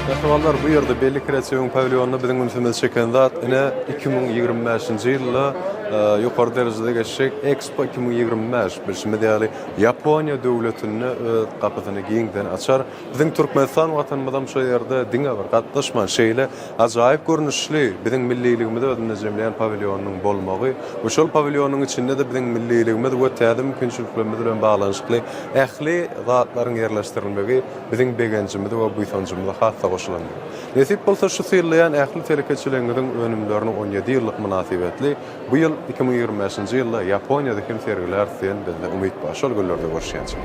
Mähribanlar, bu ýerde Belli Kreatiwiň pawilýonynda biziň ünsümizi çeken zat, ine, 2025-nji ýylda ýokary derejede geçjek Expo 2025, bilşimiz ýaly, Ýaponiýa döwletinde öz gapysyny giňden açar. Biziň Türkmenistan Watanymyzam şo ýerde diňe bir gatnaşman, şeýle ajaýyp görnüşli biziň milliligimizi özünde jemleýän pawilýonynyň bolmagy we şol pawilýonyň içinde-de biziň milliligimiz we täze mümkinçiliklerimiz bilen baglanyşykly ähli zatlaryň ýerleşdirilmegi biziň begenjimizi we buýsanjymyzy has-da goşalandyrýar. Nesip bolsa şu synlaýan ähli telekeçiligiňiziň önümlerini 17 ýyllyk mynasybetli bu ýyl 2025-nji ýylda Ýaponiýada hem sergiläris diýen bizde umyt bar. Şol günlerde görüşýänçä.